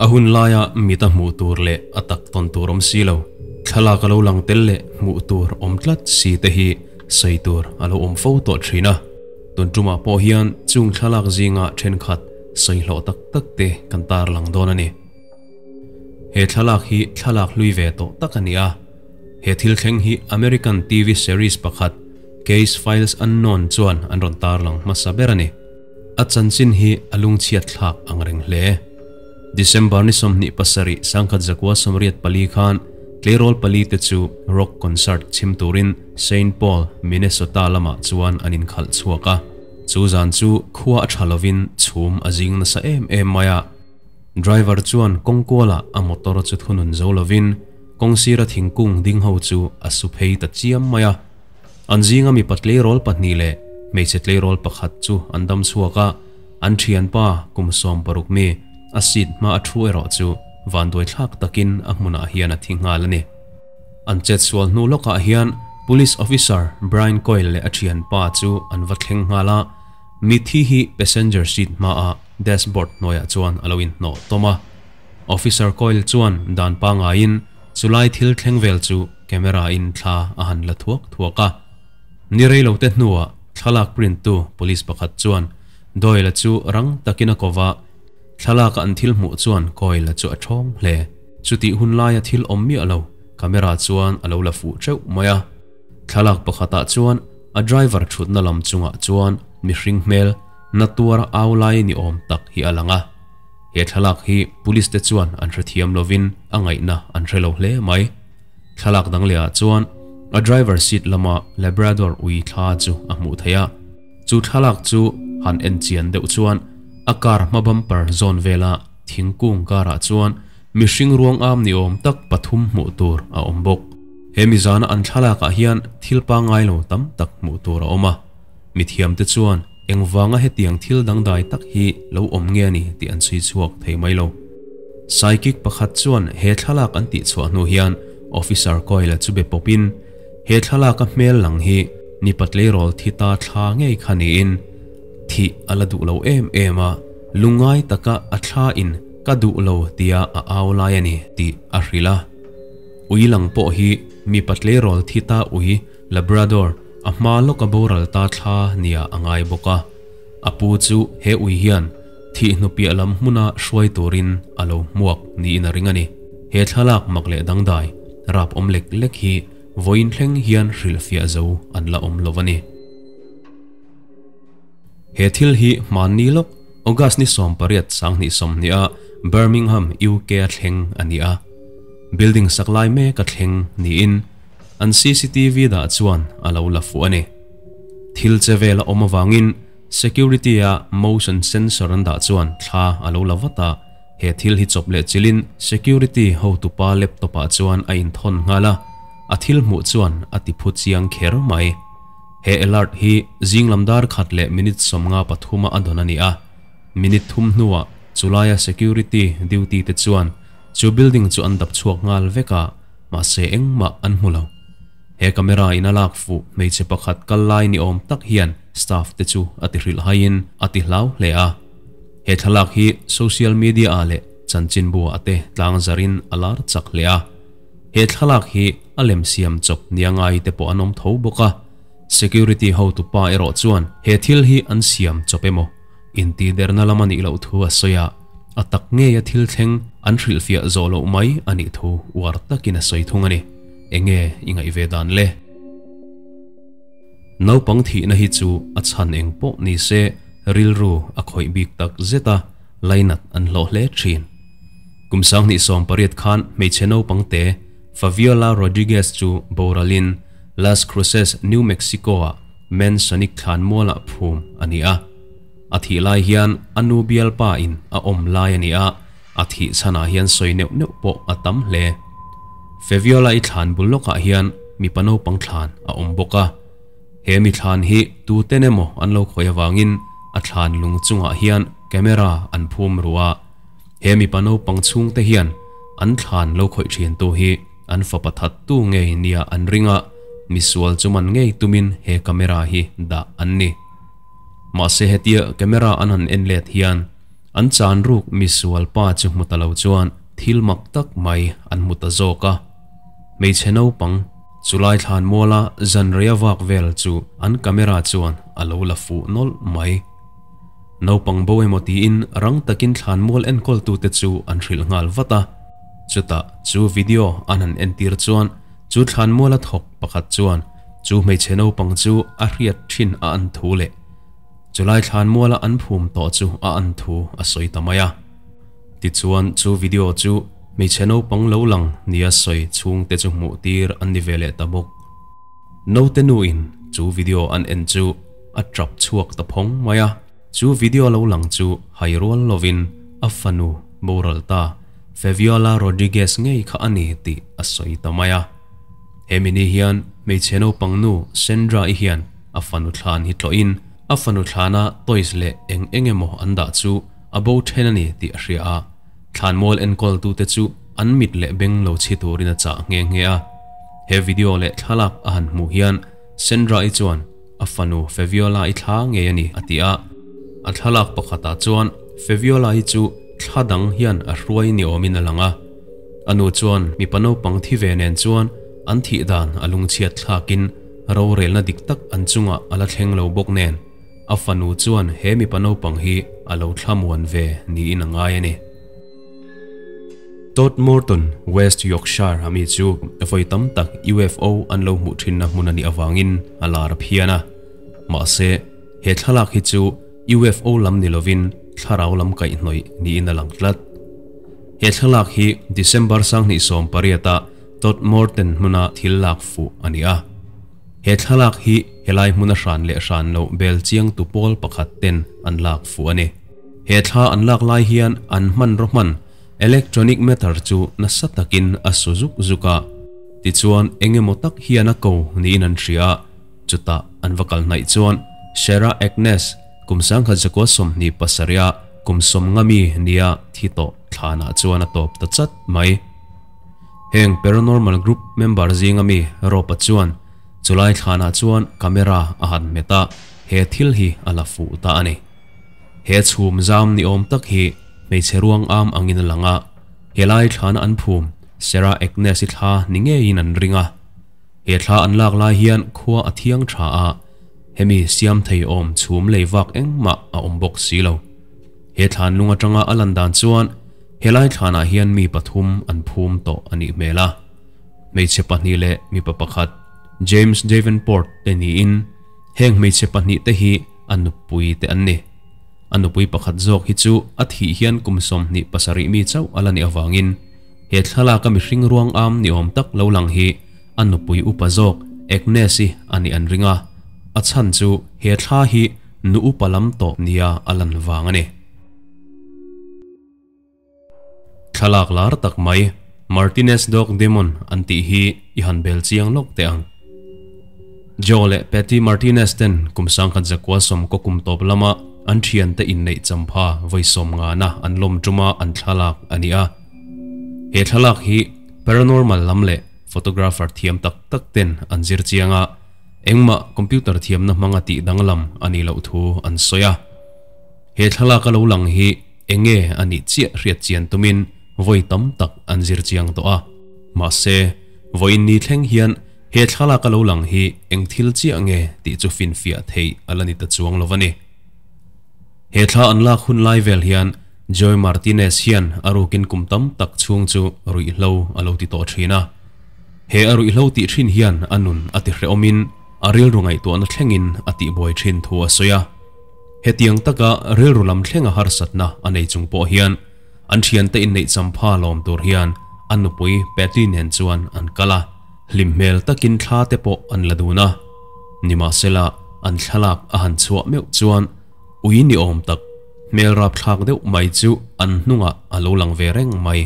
A hun laia mita hmuh tur leh a tak tawn tur awm si lo, thlalak a lo lang tel leh hmuh tur awm tlat si te hi sawi tur a lo awm fo tawh thin a. Tun tumah pawh hian chung thlalak zinga thenkhat sawi hlawh tak tak te kan tarlang dawn a ni. He thlalak hi thlalak hlui ve tawh tak a ni a. He thil thleng hi American TV series pakhat Case Files Unknown chuan an rawn tarlang hmasa ber a ni. A chanchin hi a lungchhiat thlak ang reng hle. December ni 27 1984 khan tleirawl pali te chu rock concert chhim turin Saint Paul, Minnesota lamah chuan an inkhalh chhuak a. Chu zan chu khua a tha lovin chhum a zing nasa em em mai a. Driver chuan kawngkualah a motor chu thunun zo lovin kawngsira thingkung ding ho chu a su phei ta chiam mai a. An zinga mipa tleirawl pahnih leh hmeichhe tleirawl pakhat chu an dam chhuak a, an thianpa kum 16 mi a seat hma a thu erawh chu vanduai thlak takin a hmunah hian a thi nghal a ni. An chet sual hnu lawkah hian police officer Brian Coyle leh a thianpa chu an va thleng nghal a, mi thi hi passenger seat hma a dashboard hnuaiah chuan a lo inhnawh tawm a. Officer Coyle chuan dan pangaiin chulai thil thleng vel chu camera in thla a han la thuak thuak a. Ni rei lo te hnuah thlalak print tu police pakhat chuan Doyle chu rang takin a kova, thlalak an thil hmuh chuan Coyle chu a thawng hle. Chuti hun laia thil awm miah lo camera chuan a lo la fuh theuh mai a. Thlalak pakhatah chuan a driver thutna lam chungah chuan mihring hmel na tuar au lai ni awm tak hi a lang a. He thlalak hi police te chuan an hrethiam lovin a ngaihna an hrelo hle mai. Thlalak dang lehah chuan a driver seat lama Labrador ui thla chu a hmuh theih a. Chu thlalak chu han en chian deuh chuan a car hma bumper zawn vela thingkung karah chuan mihring ruang am ni awm tak pathum hmuh tur a awm bawk. He mizana an thlalakah hian thil pangai lo tam tak hmuh tur a awm a. Mithiam te chuan engvanga hetiang thil dangdai tak hi lo awm nge ni tih an chhui chhuak thei mai lo. Psychic pakhat chuan he thlalak an tih chhuah hnu hian Officer Coyle chu be pawpin he thlalak a hmel lang hi mi patleirawl thi ta thla ngei kha niin thi a la duh lo em em a, lungai taka a thla in ka duh lo tia a au lai a ni tih a hrilh a. Ui lang pawh hi mi patleirawl thi ta ui Labrador a hma lawk a boral ta thla nia a ngai bawk a. A pu chu he ui hian thi hnupiah lam hmuna hruai turin a lo hmuak niin a ring a ni. He thlalak mak leh dangdai rap awm lek lek hi vawiin thleng hian hrilhfiah zo an la awm lo a ni. He thil hi hmanni lawk August ni 18 2020 a Birmingham, UK a thleng a ni a. Building saklai mek a thleng niin an CCTV dah chuan a lo la fu a ni. Thil che vel a awm awangin security a motion sensor an dah chuan thla a lo la vat a. He thil hi chawp leh chilin security ho tupa laptop ah chuan a inthawn nghal a, a thil hmuh chuan a ti phu chiang kher mai. He alert hi zinglam dar khat leh minute 53 a dawn a ni a. Minute thum hnuah chulaia security duty te chuan chu building chu an dap chhuak nghal vek a, mahse engmah an hmu lo. He camera in a lak fu hmeichhe pakhat kal lai ni awm tak hian staff te chu a ti hrilh haiin a ti hlau hle a. He thlalak hi social media a leh chanchin bua te tlang zarin a lar chak hle a. He thlalak hi a lem siam chawp niangai te pawh an awm tho bawk a. Security ho tu pa erawh chuan he thil hi an siam chawp emaw inti derna lama nih loh thu a sawi a, a tak ngei a thil thleng an hrilhfiah zawh loh mai a nih thu uar takin a sawi thung a ni. Enge i ngaih ve dan le? Naupang thihna hi chu a chhan eng pawh ni se rilru a khawih bik tak zet a, lainat an hlawh hle thin. Kum 2018 khan hmeichhe naupang te Fabiola Rodriguez chu boralin Las Cruces, New Mexico a Mansonic thlan mualah phum a ni a. A thih lai hian anu bial pa in a awm lai a ni a, a thih chhanah hian sawi neuh neuh pawh a tam hle. Fabiola i thlan bul lawkah hian mi pa naupang thlan a awm bawk a. He mi thlan hi tu ten emaw an lo khawih awangin a thlan lung chungah hian camera an phum ru a. He mi pa naupang chhung te hian an thlan lo khawih thin tu hi an fa pathat tu ngei nia an ringa, misual chu man ngei tumin he camera hi dah an ni. Mahse hetia camera an han en let hian An chan ruk misual pa chu hmu ta lo chuan thil mak tak mai an hmu ta zawk a. Hmeichhe naupang chulai thlan muala zanrei a vak vel chu an camera chuan a lo la fuh nawlh mai. Naupang bo emaw tiin rang takin thlan mual enkawltute chu an hrilh nghal vat a. Chutah chu video an han entir chuan chu thlan muala thawk pakhat chuan chu hmeichhe naupang chu a hriat thin a an thu leh chulai thlan muala an phum tawh chu a an thu a sawi ta mai a. Tichuan chu video chu hmeichhe naupang lo lang nia sawi chhungte chu hmuh tir an ni ve leh ta bawk. Naute nuin chu video an en chu a tap chhuak ta phawng mai a. Chu video lo lang chu hai rual lovin a fanu boral ta Fabiola Rodriguez ngei kha a ni tih a sawi ta mai a. Hemi ni hian hmeichhe naupang nu Sandra i hian a fanu thlan hi tlawhin a fanu thlana toys leh eng eng emaw an dah chu a bo then a ni tih a hria a. Thlanmual enkawltute chu an mit leh beng lo chhi turin a chah nghe nghe a. He video leh thlalak a han hmuh hian Sandra i chuan a fanu Fabiola i thla ngei a ni a ti a. A thlalak pakhatah chuan Fabiola i chu thla dang hian a hruai ni awmin a lang a. A nu chuan mipa naupang thi ve nen chuan an thih dan a lungchhiat thlakin rorelna dik tak an chungah a la thleng lo bawk nen a fanu chuan he mipa naupang hi a lo thlamuan ve niin a ngai a ni. Todmorden, West Yorkshire a mi chu vawi tam tak UFO an lo hmuh thinna hmun a nih avangin a lar phian a. Mahse, he thlalak hi chu UFO lam ni lovin thlarau lam kaihhnawih niin a lang tlat. He thlalak hi December 2018-a Todmorden hmuna thil lak fuh a ni a. He thlalak hi helai hmuna hran leh hran lo bel chiang tu pawl pakhat ten an lak fuh a ni. He thla an lak lai hian an hman ro hman electronic meter chu nasa takin a su zuk zuk a. Tichuan engemaw tak hian a ko niin an hria a. Chutah an va kal hnaih chuan Sarah Agnes kum 1927-a kum 50 mi nia thi tawh thlanah chuan a tawp ta chat mai. Heng paranormal group member zinga mi Ropa chuan chulai thlanah chuan camera a han hmet a, he thil hi a la fuh ta a ni. He chhum zam ni awm tak hi hmeichhe ruang am angin a lang a, helai thlana an phum Sarah Agnes i thla ni ngeiin an ring a. He thla an lak lai hian khua a thiang tha a, hemi siam thei awm chhum lei vak engmah a awm bawk si lo. He thlan lung atanga a lan dan chuan helai thlanah hian mi pathum an phum tawh a nih hmel a. Hmeichhe pahnih leh mipa pakhat James Davenport te niin heng hmeichhe pahnih te hi a nupui te an ni. A nupui pakhat zawk hi chu a thih hian kum 27 mi chauh a la nih avangin he thlalak a mihring ruang am ni awm tak lo lang hi a nupui upa zawk Agnes i a nih an ring a. A chhan chu he thla hi nu upa lam tawh nia a lan vang a ni. Thlalak lar tak mai Martinez Dog Demon an tih hi i han bel chiang lawk teh ang. Joe leh Patty Martinez ten kum 1990 kum tawp lama an thian te inneih champha vawi 50 na an lawm tuma an thlalak a ni a. He thlalak hi paranormal lam leh photographer thiam tak tak ten an zir chiang a, engmah computer thiamna hmanga tih danglam a nih loh thu an sawi a. He thlalak a lo lang hi enge a nih chiah hriat chian tumin vawi tam tak an zir chiang tawh a. Mahse, vawiin ni thleng hian he thlalak a lo lang hi eng thil chiah nge tih chu finfiah theih a la ni ta chuang lo a ni. He thla an lak hun lai vel hian Joe Martinez hian a rukin kum tam tak chhung chu ruihhlo a lo ti tawh thin a. He a ruihhlo tih thin hian a nun a ti hrehawmin a rilru ngaihtuahna thlengin a tihbuai thin thu a sawi a. Hetiang taka rilru lam thlenga harsatna a nei chung pawh hian an thiante inneih champha lawm tur hian a nupui Patty nen chuan an kal a. Hlim hmel takin thla te pawh an la dun a. Nimahsela an thlalak a han chhuah meuh chuan ui ni awm tak hmel rap thlak deuh mai chu an hnungah a lo lang ve reng mai.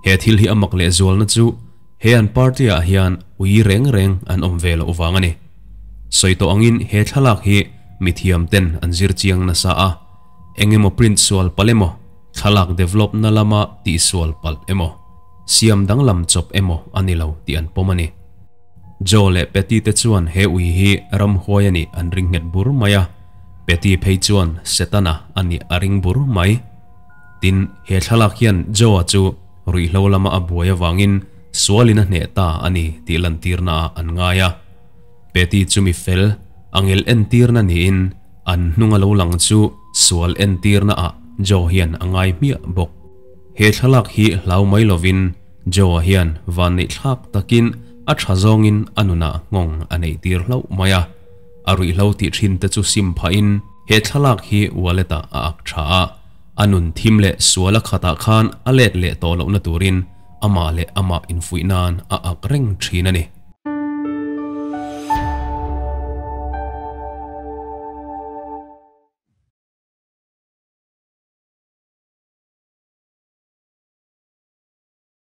He thil hi a mak leh zualna chu he an party ah hian ui reng reng an awm ve loh vang a ni. Sawi tawh angin he thlalak hi mi thiam ten an zir chiang nasa a. Engemaw print sual palh emaw, thlalak develop na lama tih sual palh emaw, siam danglam chawp emaw a ni lo tih an pawm a ni. Joe leh Patty te chuan he ui hi ramhuai a nih an ring nghet bur mai a. Patty phei chuan Setana a nih a ring bur mai. Tin, he thlalak hian Joe-a chu ruihhlo lama a buai avangin sualin a hneh ta a ni tih lantirnaah an ngai a. Patty chu mi fel, angel entirna niin an hnunga lo lang chu sual entirnaah Joe hian a ngai hmiah bawk. He thlalak hi hlau mai lovin Joe-a hian vanneih thlak takin a tha zawngin a nunah nghawng a neih tir hlauh mai a. A ruihhlo tih thin te chu sim phahin he thlalak hi wallet-ah a ak tha a, a nun thim leh sual a khatah khan a let leh tawh lohna turin amah leh amah infuih nan a ak reng thin a ni.